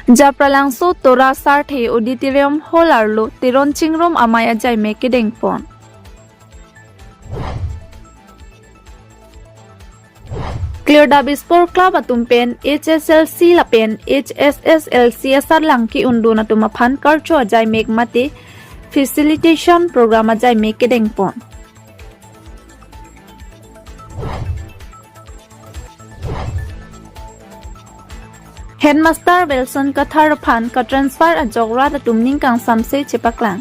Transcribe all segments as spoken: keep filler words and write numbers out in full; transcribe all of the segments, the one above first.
Japralangso Torah Sarthe Auditorium Hall arlo Teron Chingrum amei ajaimek kedengpon. Klirdap Sport Club atum pen H S L C lapen H S S L C asatlang ke-undun atum aphan karcho ajaimek mate facilitation program ajaimek kedengpon. Headmaster Wilson Kathar aphan ka-transfer ajok rat atum ning kangsamse chepaklang.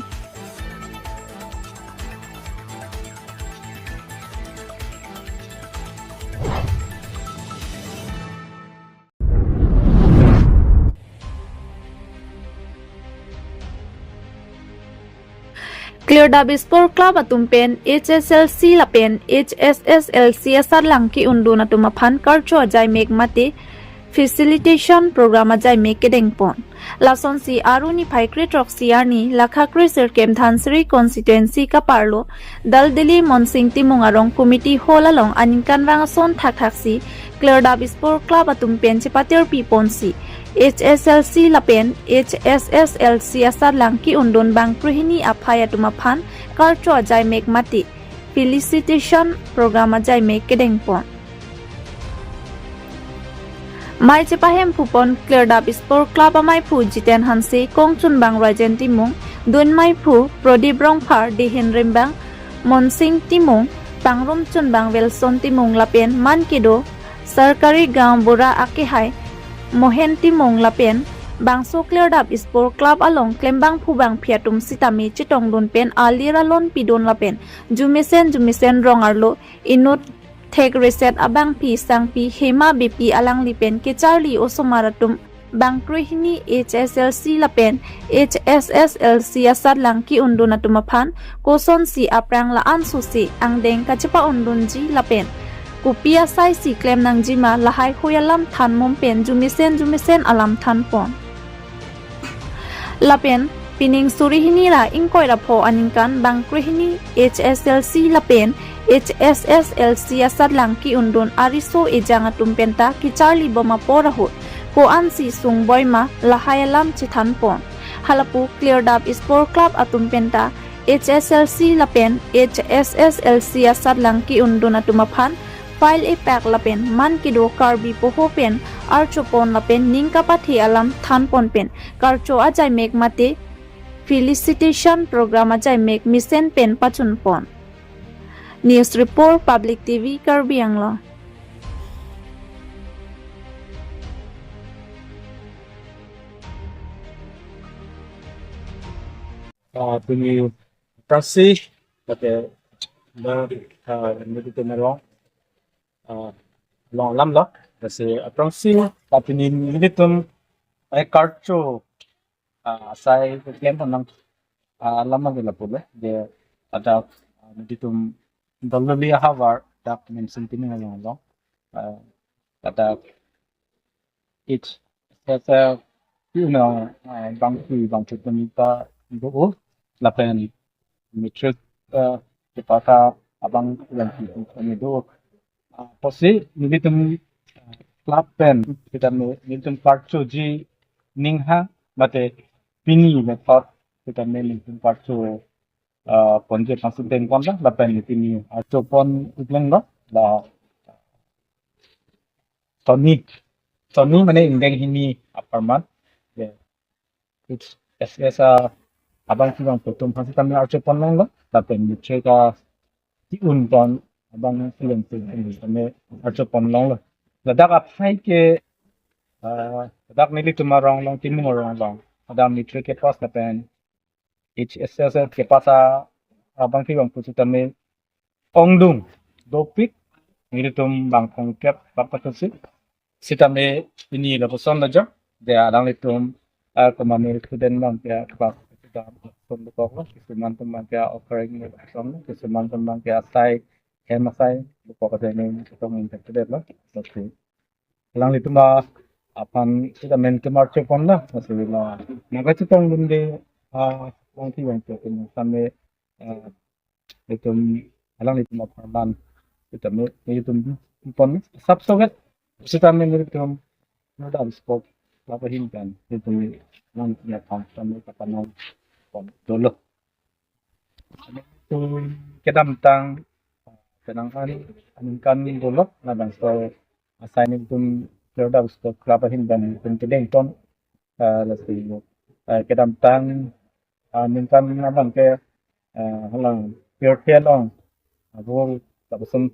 Klirdap Sport Club atum pen H S L C lapen H S S L C asatlang ke-undun atum aphan karcho ajaimek mate facilitation program ajaimek kedengpon. Lasonsi Aru niphai kre-throksi arni Lakha kre-sirkep Dhansiri constituency kaparlo Daldali Monsing Timung arong committee hall along aningkan vang ason thakthaksi Klirdap Sport Club atum pen chepatirpi ponsi H S L C lapen H S S L C asatlang ke-undun bang krehini aphai atum aphan karcho ajaimek mate felicitation program ajaimek kedengpon. Mei chepahemphupon Klirdap Sport Club ameiphu Jiten Hanse, kongchunbang Rajen Timung, dunmeiphu Prodip Rongphar, dehin rimbang Monsing Timung, pangrum chunbang Wilson Timung lapen man kedo Sarkari Gaon Bura akehai Mohen Timung lapen bangso Klirdap Sport Club along klembangphu bangphi atum sitame chetongdun pen alir alon pidun lapen jumesen jumesen rong arlo inut thek reset abangpi sangpi Hema Beypi alangli pen kecharli osomar atum bang krehini H S L C lapen H S S L C asatlang ke-undun atum aphan kosonsi aphrang la-an sose angdeng kachepa-undunji lapen kopi asaisi klem nangjima lahaihui alam than mum pen jumesen jumesen alam thanpon. Lapen pining suri hini ra ingkoi ra pho aningkan bang krehini H S L C lapen H S S L C asatlang ke-undun ariso ejang atum penta kecharli bom apor ahut ko-ansi sungboi ma lahai alam chethanpon. Halapu Klirdap Sport Club atum penta H S L C lapen H S S L C asatlang ke-undun atum aphan file epak lapen man kedo Karbi poho pen archopon lapen ning kapathe alam thanpon pen karcho ajaimek mate felicitation program ajaimek mesen pen pachunpon. News report, Public T V Karbi Anglong. Ah, pini aphrangsi, okay, ba, ah, nelitum arong, ah, along alam lo, kasi aphrangsi, ah, pini nelitum, eh, karcho, ah, asai klempon nang, ah, alam ave lapu le, je, ada, ah, nelitum Daldali ahavar, dak Monsing Timung arong along, ah, ada H S S L C ke-undun, ah, bangphi bangphi atum ta do, lapen matric, ah, kepasa abang yang kami do. Ah, pusi nelitum, ah, club pen sitame nelitum karchoji ningha mate pini method sitame nelitum karcho, ah, ponji aphansi dengpon lo, lapen pini archopon ikleng lo, la Soni, Soni mane ingdeng hini apharman. Ya. H S S, ah, abangphi bangphu atum aphan sitame archopon longlo, lapen matric, ah, ke-unpon abangphi bangphu atum sitame archopon longlo. Ladak aphai ke, ah, ladak nelitum arong along, Timung arong along, ladak matric kepass lapen H S S L C kepasa abangphi bangphu sitame ongdung dopik, nelitum bang kongkep bang pachunsi. Sitame pini lapuson lo jo, de alanglitum, ah, komane student bang ke class sitame son bukok lo, kisuman atum bang ke offering song, kisuman atum bang ke asai, hem asai bukok, ada ne sitong interested lo. Oke. Alanglitum aphan sitame nelitum archopon lo, maksudnya. Maka chetongdunde, ah, bangphi bangphu atum sitame, ah, itum alanglitum apharman sitame nelitum pon sap soget sitame nelitum Klirdap Sport Club ahin pen, itum nangji aphan kami kapanong pon dolo. Itum kedamtang, penang an, aningkan dolo, labangso asai nelitum Florida Sport Club ahin pen itum kedeng pon, ah, lasi, ah, kedamtang, ah, ningkan abang ke, ah, halang pirthe along, ah, bol, lapuson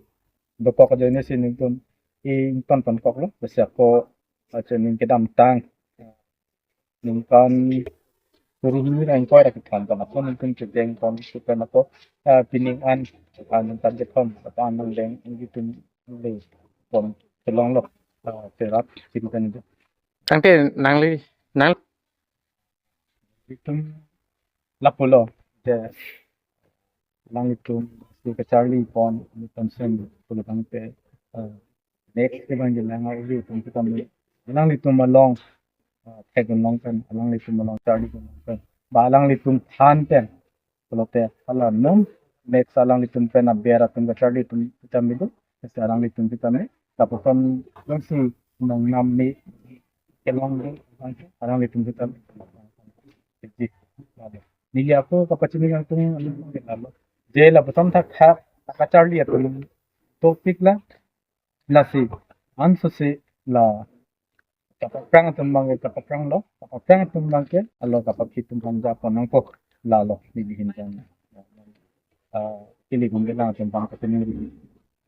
dokok ajoine si nelitum ington pon koklo, lasi ako, ah, ajoine kedamtang, ah, ningkan suri hini ra ingkoi ra kethan pon ako nelitum kedeng pon si pen ako, ah, pining an, ah, ningkan kethom, apa nang deng, nelitum le pon kelong lo, ah, cherap, sini kan itu. Tangte nangli, nang itum lapulo, je alanglitum si kacharli pon, ni konsen pulo tangte, eh, next event je lang alanglitum sitame, alanglitum along, eh, thek along pen, alanglitum along charli along pen, ba alanglitum than pen, pulote hala non, next alanglitum pen aber atum kacharli atum sitame do, si alanglitum sitame, lapuson jongsi nongnam me kelong do, alanglitum sitame. Neli ako kapachini kangtung, je lapuson thakthak kacharli atum topik la, lasi, ansose la kapaprang atum abang ke kapaprang lo, kapaprang atum abang ke alo kapaphi atum aphan ja pon nangpo, lalo neli ahin pen, ah, ili gung kelang atum abang kapini.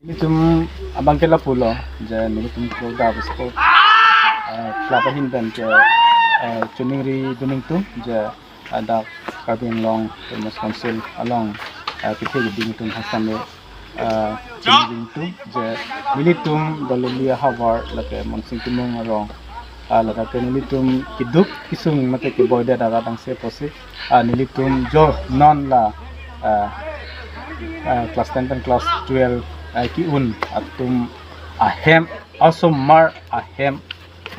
Nelitum abang ke lapulo, je nelitum Florida Sport, ah, Club ahin pen ke, ah, choningri dun nangtum, je, ah, dak Karbi Anglong Autonomous Council along, ah, kethe keding atum aphan sitame, ah, choningri dun nangtum, je nelitum Dololi ahavar lake Monsing Timung arong, ah, ladak ke nelitum keduk kesung mate keboi det arat angse pusi, ah, nelitum jo non la, ah, ah, class ten pen class twelve, ah, ke-un atum ahem, osomar ahem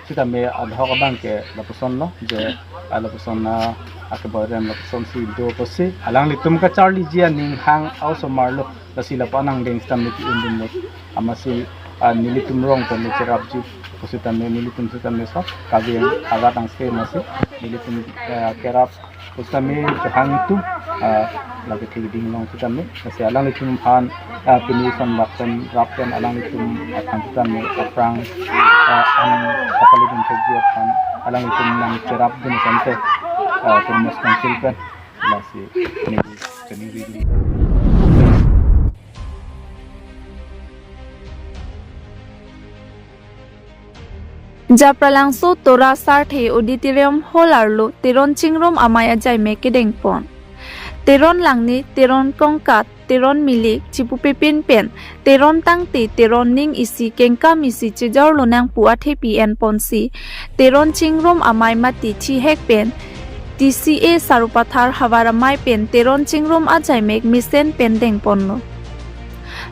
sitame adhoc abang ke lapuson lo, je, ah, lapuson, ah, akeboi rem lapuson si do pusi, alanglitum kacharliji aning hang osomar lo, lasi lapu anang deng sitame ke-un dunlo. Amatsi, ah, nelitum rong pen le cherapji pusitame, nelitum sitame sok kaveng arat angse amatsi nelitum, ah, kerap pusitame kehang itum, ah, lake kethe keding along sitame, lasi alanglitum aphan, ah, pini son bak pen rap pen alanglitum aphan sitame aphrang, ah, an kapale dun thekji aphan alanglitum nangcherap dun asonte, ah, Autonomous Council pen, lasi neli, neli. Japralangso Tora Sarthe Auditorium Hall arlo Teron Chingrum amei ajaimek kedengpon. Teron Langne, Teron Kongkat, Teron Milik, Chipu Pepin pen Teron tangte Teron ning isi kengkam isi chejor lonang pu athepi enponsi Teron Chingrum amei mati chihek pen T C A Sarupathar havar amei pen Teron Chingrum ajaimek mesen pen dengponlo.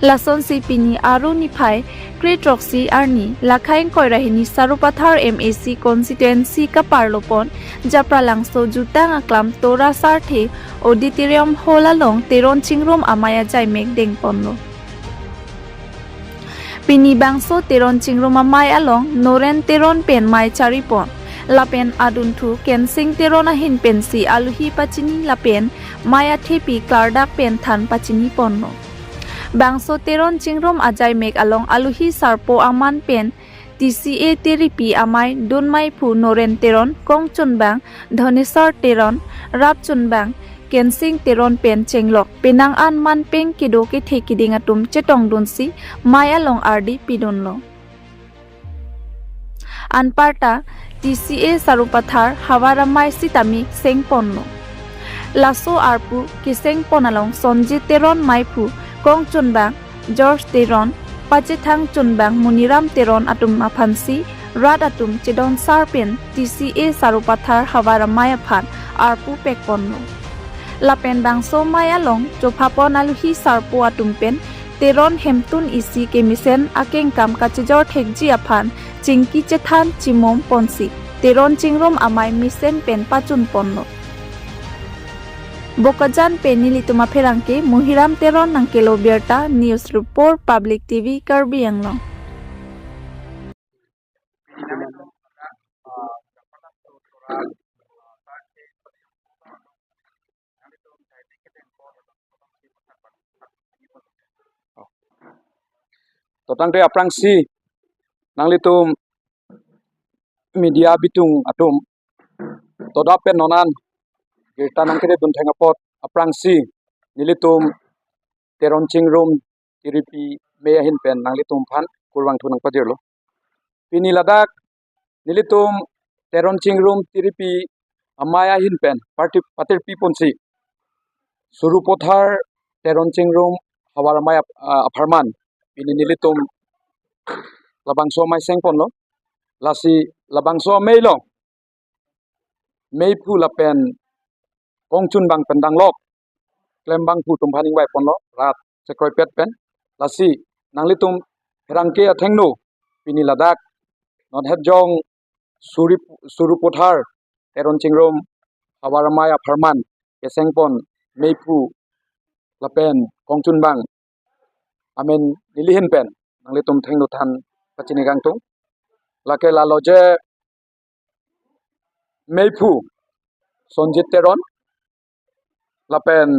Lasonsi pini Aru niphai kre-throksi arni, lakhai ingkoi ra hini Sarupathar M A C constituency kaparlopon Japralangso jutang aklam Tora Sarthe Auditorium Hall along Teron Chingrum amei ajaimek dengponlo. Pini bangso Teron Chingrum amei along Noren Teron pen mei charipon. Lapen adunthu Kensing Teron ahin pensi aluhi pachini lapen mei athepi klardak pen than pachiniponlo. Bangso Teron Chingrum ajaimek along aluhi sarpo aman pen T C A Teripi amei dunmeiphu Noren Teron, kongchunbang Dhonesor Teron, rapchunbang Kensing Teron pen chenglok penang an manpeng kedo kethe keding atum chetongdunsi mei along ardi pidunlo. Anparta T C A Sarupathar havar amei sitame sengponlo. Laso arpu kesengpon along Sonjit Teron meiphu, kongchunbang George Teron, pachethang chunbang Muniram Teron atum aphansi rat atum chedon sar pen T C A Sarupathar havar amei aphan arpu pekponlo. Lapen bangso mei along chophapon aluhi sarpo atum pen Teron hemtun isi kemesen akengkam kachejor thekji aphan chingki chethan chimum ponsi Teron Chingrum amei mesen pen pachunponlo. Bokajan pen nelitum apherangke Muhiram Teron nangkelo birta, news report, Public T V Karbi Anglong. To tangte aphrangsi nanglitum media bitung atum, to dak pen non an birta nangkedun theng apot aphrangsi nelitum Teron Chingrum Tiripi amei ahin pen nanglitum aphan kurvangthu nangpajirlo. Pini ladak nelitum Teron Chingrum Tiripi amei ahin pen parti patirpi ponsi Surupothar Teron Chingrum Havar Amei ap- ah, apharman pini nelitum labangso amei seng ponlo. Lasi labangso amei along meiphu lapen kongchunbang pen danglok klembangphu atum aphan ingvai ponlo rat chekroipet pen. Lasi nanglitum pherangke athengno pini ladak non het jong Suri Surupothar Teron Chingrum Havar Amei apharman keseng pon meiphu lapen kongchunbang amen neli ahin pen nanglitum athengno than pachini kangtung. Lake lalo je meiphu Sonjit Teron lapen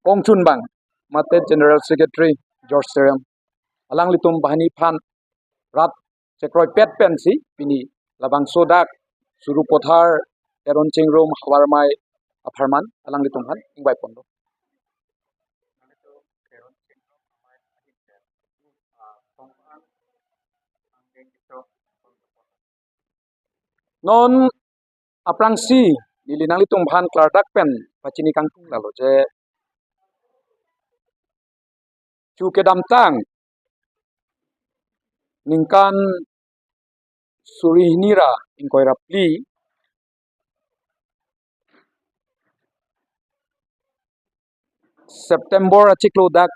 kongchunbang mate General Secretary George Terang, alanglitum banghini aphan rat chekroipet pensi pini labangso dak Surupothar Teron Chingrum Havar Amei apharman alanglitum aphan ingvai ponlo. Non aphrangsi neli nanglitum aphan klardak pen pachini kangtung lalo je chu kedamtang ningkan suri hini ra ingkoi ra phli September achiklo dak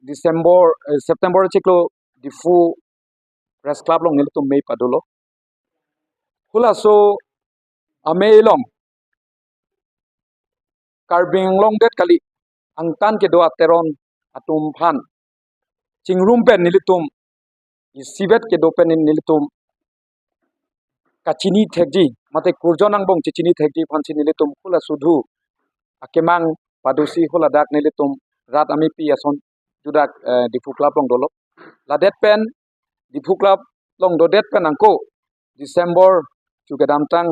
December, eh, September achiklo Diphu Press Club along nelitum amei padolo. Halaso amei along Karbi Anglong det kali angtan kedo a Teron atum aphan chingrum pen nelitum isivet kedo pen nelitum kachini thekji mate kurjon angbong chechini thekji aphansi nelitum halaso adhu akemang padosi haladak nelitum rat amepi ason judak, eh, Diphu Club along dolo. Ladet pen Diphu Club along dodet pen angko December chu kedamtang,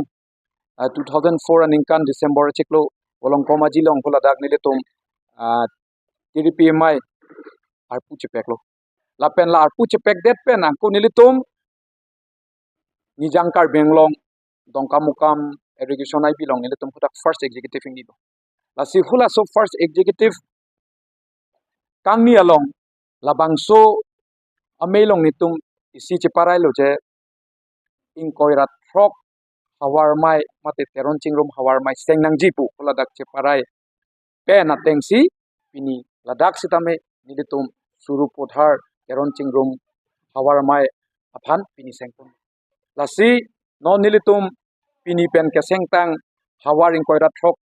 ah, two thousand four aningkan December achiklo Volongkom Aji along haladak nelitum, ah, Tiripi amei arpu chepeklo. Lapen la arpu chepekdet pen angko nelitum Nijang Karbi Anglong Dongkamukam Irrigation I B along nelitum hadak first executive ingnilo. Lasi halaso first executive kangni along labangso amei along nelitum isi cheparailo je ingkoi ra throk Havar Amei mate Teron Chingrum Havar Amei seng nangji pu haladak cheparai pen atengsi pini ladak sitame nelitum Surupothar Teron Chingrum Havar Amei aphan pini seng pon. Lasi non nelitum pini pen kesengtang havar ingkoi ra throk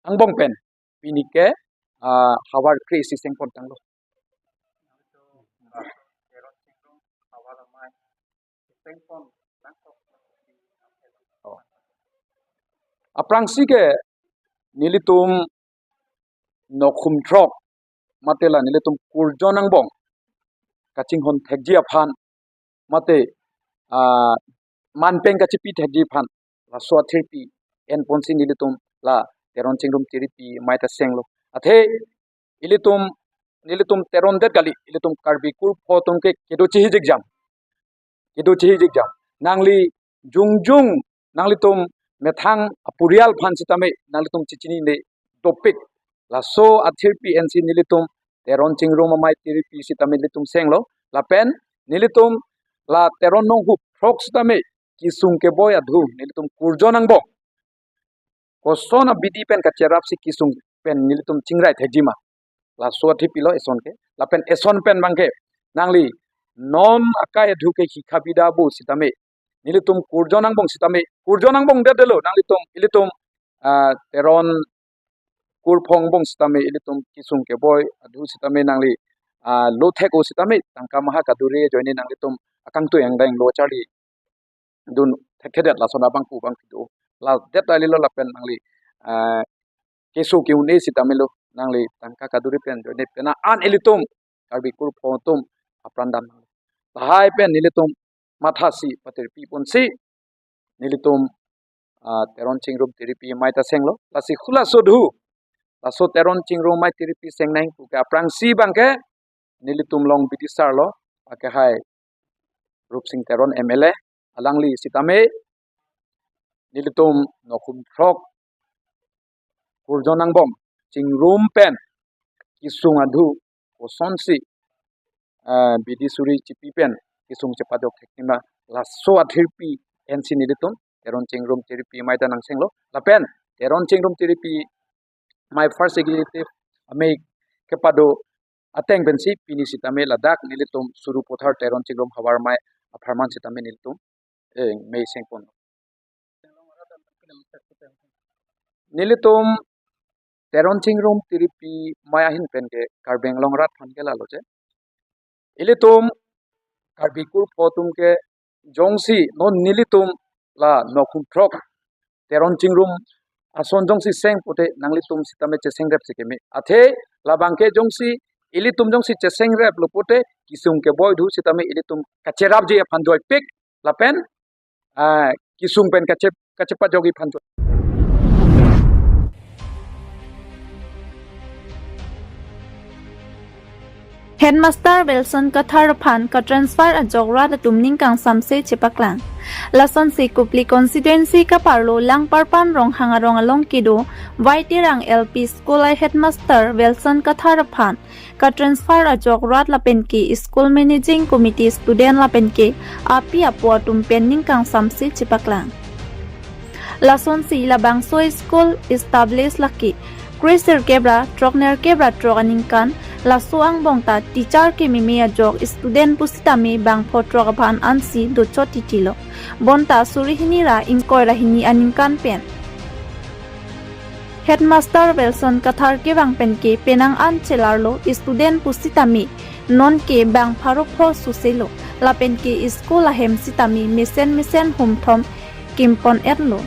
angbong pen pini ke, ah, havar kre-isi seng pon tanglo. Oh. Aphrangsi ke nelitum nokhum throk mate la nelitum kurjon angbong kachinghon thekji aphan mate, ah, manpeng kachipi thekji aphan laso athirpi en ponsi nelitum la Teron Chingrum Tiripi amei ta senglo. Athe ilitum nelitum Teron det kali, ilitum Karbi kur pho atum ke kedo chihijik jam. Kedo chihijik jam. Nangli jongjung nanglitum methang apurial aphan sitame nanglitum chechinine dopik. Laso athirpi ensi nelitum Teron Chingrum Amei Tiripi sitame nelitum senglo. Lapen nelitum la Teron nonghu throk sitame kesung keboi adhu nelitum kurjon angbong koson abidi pen kacherapsi kesung pen nelitum chingrai thekji ma. Laso athirpi lo eson ke. Lapen eson pen abang ke nangli non akai adhu ke hikha bida bo sitame nelitum kurjon angbong sitame, kurjon angbong det detlo nanglitum, ilitum, ah, Teron kur pho angbong sitame ilitum kesung keboi adhu sitame nangli, ah, lo thek-o sitame tangka maha kadure ajoine nanglitum akangtui angdeng lo charli dun thekthedet lason abangphu abangphi do. Ladet kalilo lapen nangli, ah, keso ke-un-e sitame lo, nangli tangka kaduri pen joine pen an ilitum Karbi kurpho atum apran dam nang. Lahai pen nelitum mathasi patirpi ponsi nelitum, ah, Teron Chingrum Tiripi amei ta senglo. Lasi hula sodhu, laso Teron Chingrum amei Tiripi seng nang pu ke aphrangsi abangke nelitum long bidisar lo, akehai Rupsing Teron M L A, alangli sitame nelitum nokhum throk kurjon angbong chingrum pen kesung adhu kosonsi, eh, bidi suri chipi pen kesung chepadok thekthema, laso athirpi ensi nelitum Teron Chingrum Tiripi amei ta nang senglo. Lapen Teron Chingrum Tiripi amei first executive amei kepado ateng pensi pini sitame ladak nelitum Sarupathar Teron Chingrum havar amei apharman sitame nelitum, eh, mei sengpon. Nelitum Teron Chingrum Tiripi amei ahin pen ke Karbi Anglong arat aphan ke lalo je, ilitum Karbi kurpho atum ke jongsi non nelitum la nokhum throk Teron Chingrum ason jongsi seng pute nanglitum sitame chesengrep si keme. Athe labangke jongsi ilitum jongsi chesengreplo pute kesung keboi dhu sitame ilitum kacherapji aphan joipik lapen, ah, kesung pen kache-, kachepadokji aphan joi. Headmaster Wilson Kathar aphan katransfer ajok rat atum ning kangsamse chepaklang. Lasonsi Kopili constituency kaparlo Langparpan Ronghang arong along kedo Vaiterang L P School a headmaster Wilson Kathar aphan katransfer ajok rat lapen ke school managing committee, student lapen ke api apo atum pen ning kangsamse chepaklang. Lasonsi labangso school establish lake kresirkep ra throknerkep ra throk aningkan, laso angbong ta teacher kememe ajok student pusitame bangpho throk aphan ansi dochot titilo. Bonta suri hini ra ingkoi ra hini aningkan pen Headmaster Wilson Kathar kevang pen ke penang an chelarlo student pusitame non ke bang pharo pho soselo, lapen ke school ahem sitame mesen mesen humthom kimpon etlo.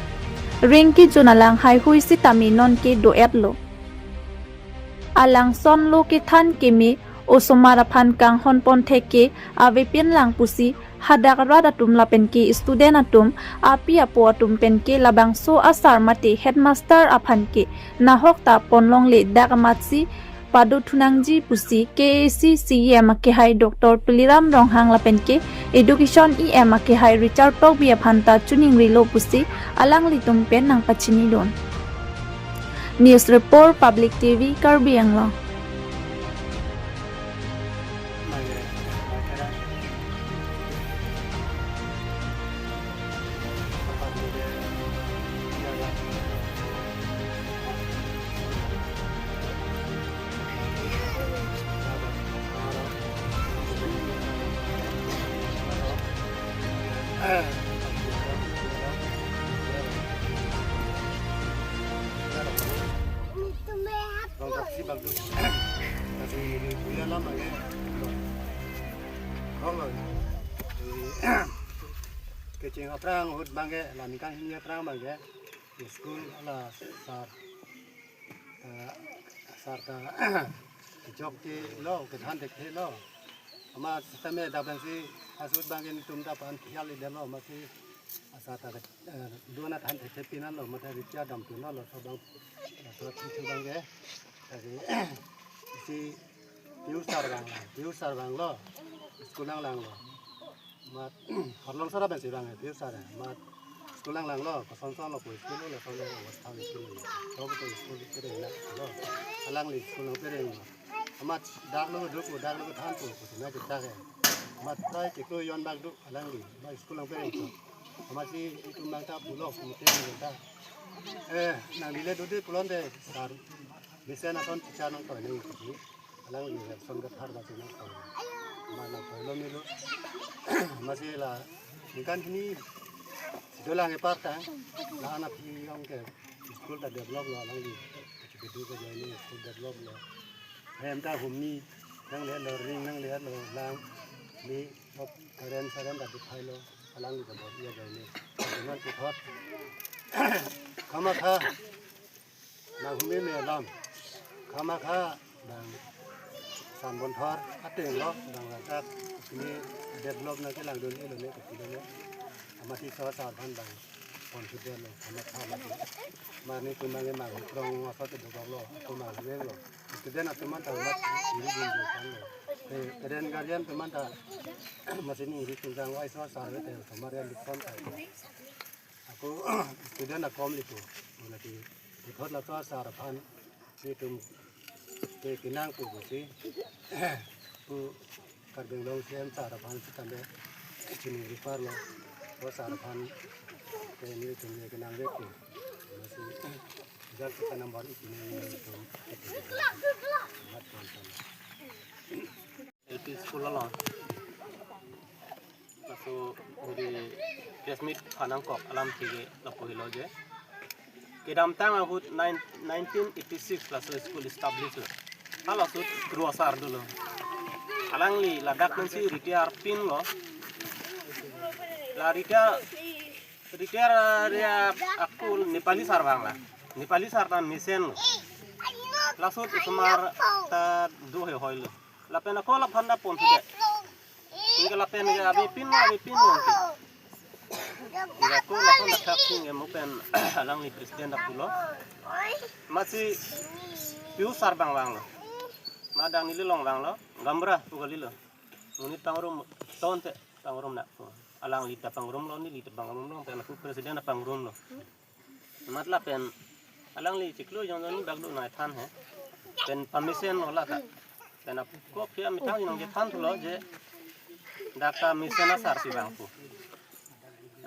Ring kejun alang haihui sitame non ke do etlo. Alang sonlo kethan keme osomar aphan kanghon pon thek ke avepin lang pusi hadak rat atum lapen ke student atum, api apo atum pen ke labangso asar mate headmaster aphan ke nahok ta ponlongle, dak amatsi pado thunangji pusi K A A C C E M akehai Doctor Tuliram Ronghang lapen ke Education E M akehai Richard Tokbi aphan ta chuningrilo pusi alanglitum pen nangpachinidun. News Report, Public T V, Karbi Anglong. Rong taksi bak du. Kasi kuya lam age. Rong lo. Kecheng aphrang ahut abangke, la ningkan hini aphrang abangke school ala sar, eh, sar ta kejok ke lo, kethan thekthe lo. Amat sitame dak abangsi asut abangke netum ta pan khial idelo, amatsi asar ta, eh, dona than thekthe pinanlo, mate ritya dam pinanlo, laso abang, laso abang thu abangke. Kasi isi Pius sar vang, Pius sar vanglo, school nanglanglo. Amat Harlong sar abangsi vang, Pius sar. Amat school nanglanglo, kosonson lo ko school lo, lason lo, lason school lo. Laso ko school lo, pereng nanglo. Alangli school nangperenglo. Amat dak lo duk, dak lo than ko, ko sina kita ke. Amat prai ke ko yon bak du, alangli, amat school nangpereng ko. Amatsi itum nangta pulo, mungkin nangta. Eh, nanglile dode pulote, sar. Mesen ason teacher nangtoi nangji. Alangli Wilson Kathar basi nangtoi. Amat nangtoilo milo. Amatsi la ningkan hini dolang epar ta, la-an aphi along ke school ta develop lo, alangli kedo kejoine school develop lo. Hem ta humni nanglelo, ring nanglelo, lang ni, ok, current, current ta diphailo, alangli ta bor iya joine. Nang puthot kamatha Nang humi me alam. Kamakha bang Sanbonthor ateng lo, bang langkak ini develop nangkelangdun-elo ne, kepilo ne. Amat isi asar aphan bang pon sudah lo, kamakha lo. Mane tum bang emang prong apa tu dokok lo, aku mang lo. Student atum an tang mat iri dun dun kan lo. Eh, student guardian atum an ta masih ni iri tung jang wai so asar le te, kamar yang dikon ta. Ako student akom lipo. Lagi puthot laso asar aphan si tum ke kinang pu si pu Karbi Anglong C M sar aphan si tame chini ripar lo. Ko sar aphan ke ni tum ye kinang vek ke. Masih jak kita number itu ni tum. Mat mantan. L P school along. Laso huri press meet aphan nangkok alam thige lapu helo je. Kedamtang ahut nine, nineteen eighty-six laso school establish lo. Halaso kru asar dolo. Alangli ladak pensi retire pinlo. La retire, retire area aku Nepali sar bang la. Nepali sar tan mesen lo. Laso osomar ta do he hoi lo. Lapen ako laphan ta pon sudah. Anke lapen ke ave pin lo, ave pin lo anke. Anke ako laphan ta thak sing ke mo pen alangli president dak pulo. Masi piu sar bang vanglo. Madang neli long vanglo. Gambra pu kalilo. Monit pangrum ton te pangrum nak pu. Alangli ta pangrum lo, neli ta pangrum lo, pen aku president ta pangrum lo. Mat lapen alangli chiklo jong jong ni bak do nai than he. Pen permission lo lata. Pen apu ko phia methang nang je than thulo je dak ta mesen asar si bang pu.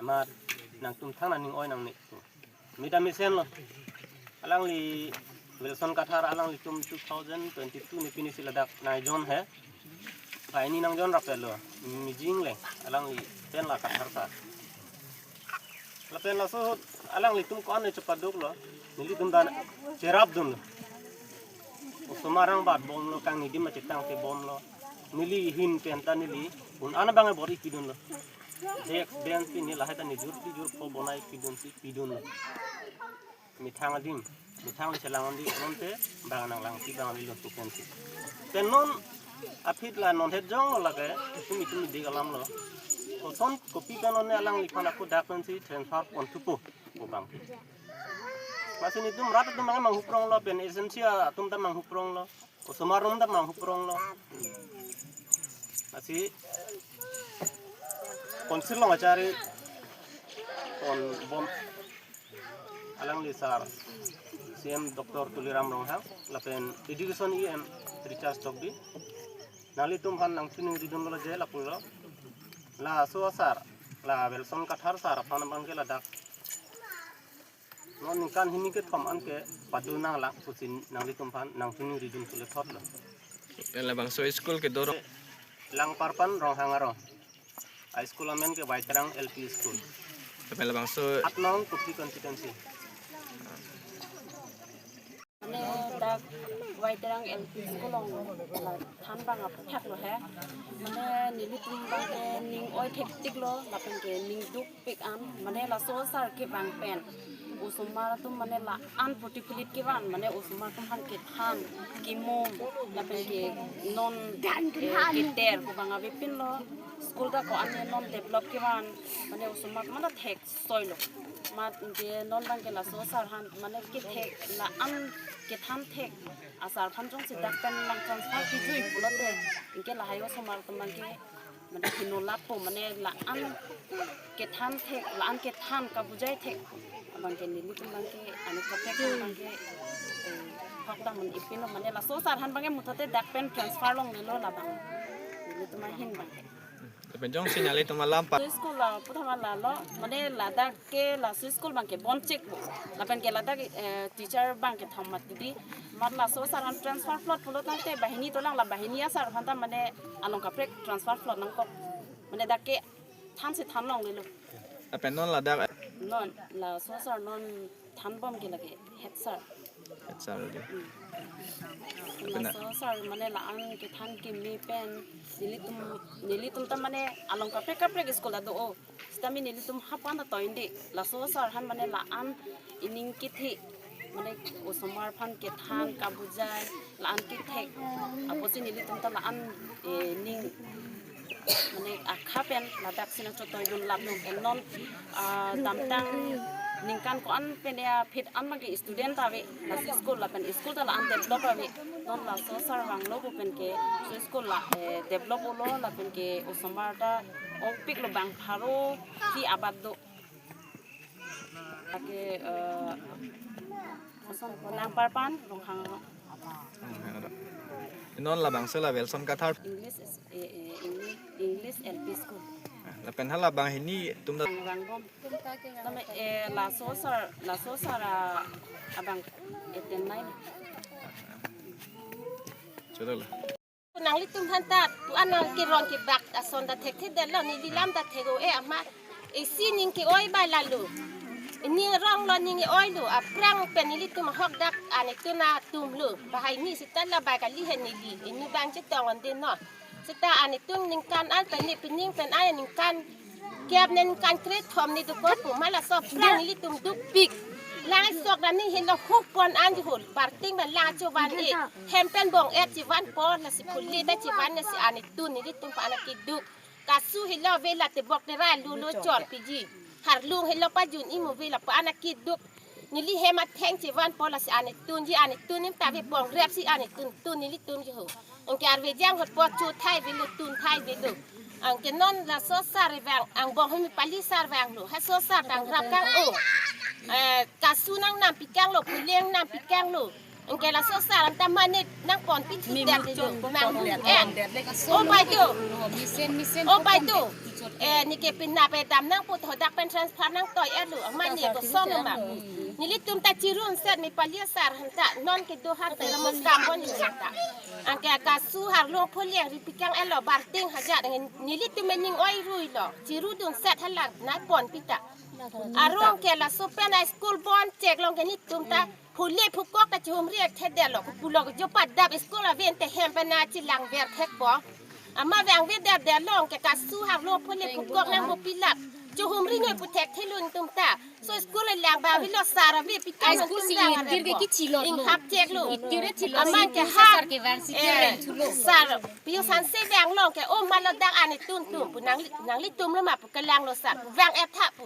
Mat nangtum thang nang ning oi nang nik pu. Mita mesen lo. Alangli Wilson Kathar alanglitum two thousand twenty-two ni pini si ladak nai jon he. Hai ni nang jon rap lo. Mijing le alangli pen la Kathar ta. Lapen laso alanglitum ko-an ne chepaduk lo. Nelitum dan cherap dun lo. Osomar arang bat bom lo, kangni adim achetang te bom lo. Neli ahin pen ta neli un an abang bor-i pidun lo. Desk bench pini lahai ta nijur tijur pho bonai pidun si pidun lo. Methang adim, methang le chelang andi non te bang nang lang pi bang andi lo tu pen si. Pen non aphi la non het jong lo lake, itum itum dik alam lo. Koson kopi pen non ne alangliphan ako dak pen si transfer pon thupo ko bang. Masi nelitum rat atum bang manghuprong lo, pen S M C atum ta manghuprong lo. Osomar atum ta manghuprong lo. Masi council along achari pon bom alangli sar C M Doctor Tuliram Ronghang lapen Education E M Richard Tokbi. Nanglitum aphan nangchiningri dun lo je lapu lo. Laso asar, la Wilson Kathar sar aphan abang ke ladak non ningkan hini kethom an ke padu nang lang pusi nanglitum aphan nangchiningri dun pule thot lo. Pen labangso school kedo arong? Langparpan Ronghang arong. High school amen ke Waiterang L P school. Pen labangso Atnong Kuki constituency. Mane dak Waiterang L P school along la than bang aphak lo he. Mane nelitum bang ke ning oi thektik lo, lapen ke ning dukpik an, mane laso asar kevang pen osomar atum mane la-an phuti phulit kevan, mane osomar atum aphan kethan, kemum, lapen ke non, eh, keter ko bang ave pin lo, school ta ko-an ne non develop kevan, mane osomar atum ta thek soi lo. Mat ke non bang ke laso asar aphan mane kethek la-an kethan thek asar aphan jongsi dak pen lang transfer kijui pulote, anke lahai osomar atum bang ke mane kino lapo, mane la-an kethan thek, la-an kethan kabujai thek abang ke nelitum bang ke anu kaprek bang ke, eh, hok dam un ipin lo, mane laso asar aphan bang ke mutha te dak pen transfer longle lo labang. Nelitum ahin bang ke. Lapen jongsi nanglitum alam pa School la puthama la lo, mane ladak ke laso school bang ke bonchik bo. Lapen ke ladak, eh, teacher bang kethom mati di. Mat laso asar aphan transfer plot pulo tangte banghini dolang, la banghini asar aphan ta mane along kaprek transfer plot nangkok. Mane dak ke than si than longle lo. Lapen non ladak? Non, laso asar non than bom ke lake head sir. Head sir lake. Hmm. Lapen laso asar mane la-an kethan keme pen nelitum, nelitum ta mane along kaprek kaprek school ta do-o. Sitame nelitum hapan ta toin de. Laso asar aphan mane la-an ining kethe Mane osomar aphan kethan kabujai la-an kethek apotsi nelitum ta la-an, eh, ning mane akha pen ladak si nangchotoidun lap nung ke non, ah, damtang ningkan ko-an pen ya phit an magi student ta ave, lasi school lapen school ta la-an develop ave. Non laso sar vanglo pu pen ke so school la, eh, develop olo lapen ke osomar ta ongpiklo bang pharo si abat do. Lake, eh, koson ko nangparpan Ronghang. Hmm, ya, ada. Non labangso la Wilson Kathar. English is, eh, eh, English, English L P school. Lapen hala banghini tum da. Ang rangbom. Tame, eh, laso sar, laso sar, ah, abang eten nai. Chalo la. Nanglitum aphan ta tu an nang kerong kebak ason ta thekthedetlo, neli lam ta thek-o-e amat. Isi ning ke-oi bai lalo. Ning rong lo, ning e-oi lo. Aphrang pen nelitum ahok dak anetun atum lo. Banghini seta la bai kali he neli. Inut bang chetong onde no. Seta anetun ningkan an pen ne pining pen ai ningkan kep, ningkan krethom ne dokok pu ma laso aphrang nelitum dukpik. Lang sok dan ni helo huk pon an jihul. Barting pen lang chovan-e. Hem pen bong-et chevanpo, lasi phule ta chevan, lasi anetun nelitum aphan akeduk. Kasu helo ave, la tebok terai lulo chor piji. Harlung helo pajun-i mo ave, lapu an akeduk. Neli hem atheng chevanpo, lasi anetun ji, anetun nim ta ave, bongrep si anetun tun nelitum ji ho. Anke arve jang hotpo, chothai avelo, tunthai avelo. Anke non laso sar vang, angbong hemi pali sar vanglo. Haso sar ta ngrap kang-o. Eh, kasu nangnam pikanglo, phule nangnam pikanglo. Anke laso sar anta mane nangponpi thudetlo. Nang, eh. O bai do. O bai do. Eh, neke pinap edam nangpu, hodak pen transfer nangtoi-etlo. Mane koson ma. Nelitum ta chirun set mi pali sar anta non kedo hat te la mos kam bon ni ta. Anke kasu harlung phule ri pikang-etlo, barting hajat, nelitum ning oi ruilo. Chirudun set hala nangponpi ta. Arong ke laso pen a school bon chek long ke nelitum ta phule phukok ta chihumri thedetlo, kopulo jo padap school aven te hem pen na chelang ver thekpo. Ama vangvedet det long ke kasu harlung phule phukok nangpo pilap. Chihumri noi pu thekthelo nelitum ta. So school lang ba avelo, sar ave pikang school si lang itir ke ave kichilo. Inghap cheklo. Itir chilo. Aman ke ha sar kevang si, eh, keren chulo. Sar pio san se vang long ke o ma lo dak anetun tum pu nangli, nanglitum lo ma pu kelanglo sar. Vang-et tha pu.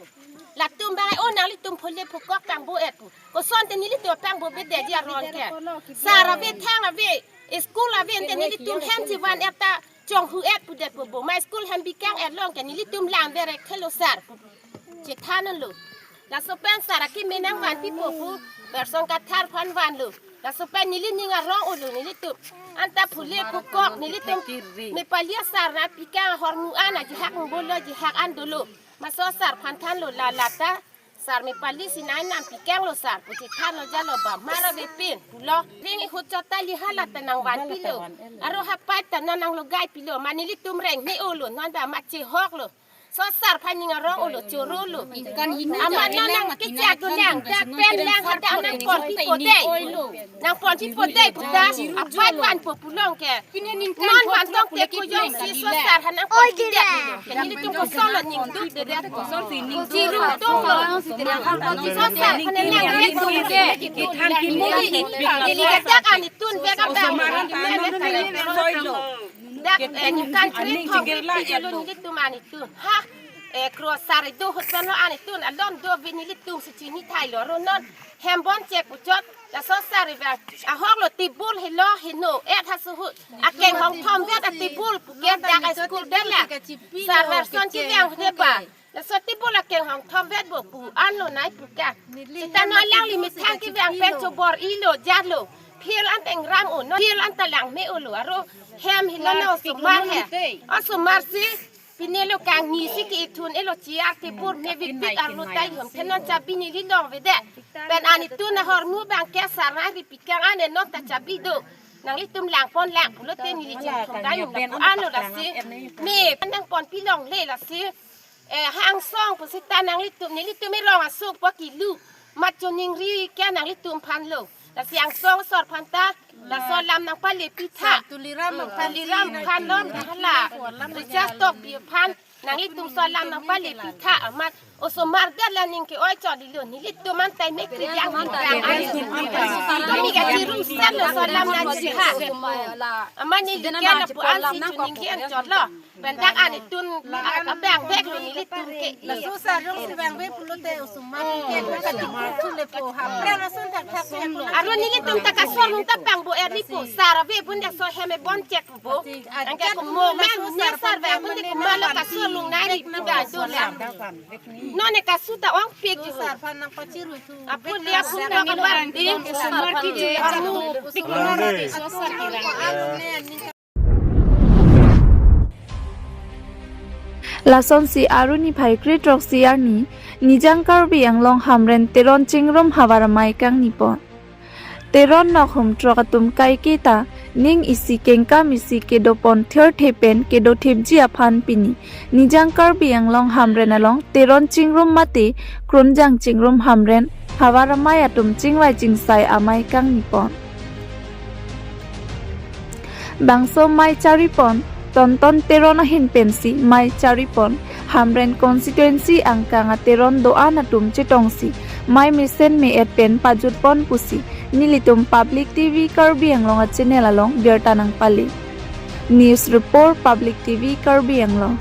Latum bang o nanglitum phule phukok pangbo-et pu. Koson te nelitum pangbo bedet ji aron ke. Sar ave, thang ave, school ave te nelitum hem chevan-et ta chonghu-et pudetpo bo. Ma school hem bikang-et long ke nelitum lang ver-ek thelo sar pu chethanlo. Laso pen sar akimi nangvanpipo pu Wilson Kathar aphan vanlo. Laso pen neli ning arong-olo nelitum. Anta phule phukok nelitum. Mi pali sar nangpikang ahormu an ajihak ngbolo, jihak an dolo. Ma so sar aphan thanlo, la lata sar mi pali si nai nam pikanglo sar pu chethanlo, jalo ba mara vepin pulo. Ring ihut chot ta li hala ta nangvanpilo. Aro hapai ta non nanglogaipilo. Ma nelitum reng me-olo, non ba ma chehoklo. So sar aphan ning arong-olo, chorolo. Ingkan hini amat ta non nang kechak do lang, dak pen lang hadak nangponpipo dei. Nangponpipo dei pu ta, apai vanpo pu long ke. Pine ningkan non van tong te ko jongsi so sar aphan nangponpi det. Ke nelitum kosonlo ning dukdedet. Chirudunlo. So sar aphan nangdukde. Neli ke dak anetun vek abang. Dak, eh, ningkan krethom pijelo nelitum anetun. Ha, eh, kro sar do hot pen lo anetun. Alon do ave nelitum si chinithailo ro non. Hem bon chek pu chot. Laso sar ave. Ahoklo table helo heno. Et hasuhu. Akeng hong thomvet a table pu ke dak a school bela. Sar Wilson kevang de ba. Laso table akeng hong thomvet bo pu anlo nai pu ka. Seta non alangli methang kevang pen chobor-ilo, jatlo. Phil an tengram-o, non phil an ta lang me-olo, aro hem helo na osomar he. Osomar si, pine lo kangni si ke-ithun-elo chair table me vipik arlo ta ihum, te non chabi neli longvedet. Pen anetun ahormu abang ke sar nangri pikang ane non ta chabi do. Nanglitum langpon lang pulote neli chingthum dai nung lapu anlo lasi. Me, nangponpi longle lasi. Eh, ha angsong pu seta nanglitum, nelitum erong asuk po kilu. Mat choningri ke nanglitum aphanlo. Lasi angsong asor aphan ta, laso alam nangpalepi tha. Tuliram, hmm, aphan, Tuliram aphan lo, hala. Richard Tokbi aphan, nanglitum so alam nangpalepi tha. Amat Osomar det la ning ke-oi chot lilo, nelitum an tai mek kejang kejang. Kami ka chirum sen lo solam na chiha. Amat neli ke lapu-an si chuning ke an chotlo. Pen dak an itun abang bek lo nelitum ke. Laso sarong si bang bek pulote osomar ke ka chirum le po ha. Pran ason thakthak ke ko. Aro nelitum ta kasolung ta pangbo er ni po. Sar ave pun dak so hem e bon chek po. Anke komo men ne sar bang pun ne komo lo kasolung nari pu da dolang. Non ne kasu ta ongpik ji. Apot le apot ta kabar di. Lasonsi Aru niphai kre-throksi arni Nijang Karbi Anglong Hamren Teron Chingrum Havar Amei kangni pon. Teron nok hum throk atum kaike ta ning isi kengkam isi kedo pon thirthe pen kedo thipji aphan pini Nijang Karbi Anglong Hamren along Teron Chingrum mate Krunjang Chingrum Hamren Havar Amei atum chingvai chingsai amei kangni pon. Bangso mei chari pon Tonton Teron ahin pensi mei chari pon Hamren constituency angkang a Teron do-an atum chetongsi mei mesen me-et pen pajut pon pusi nelitum Public T V Karbi Anglong a channel along birta nangpale. News report, Public T V Karbi Anglong.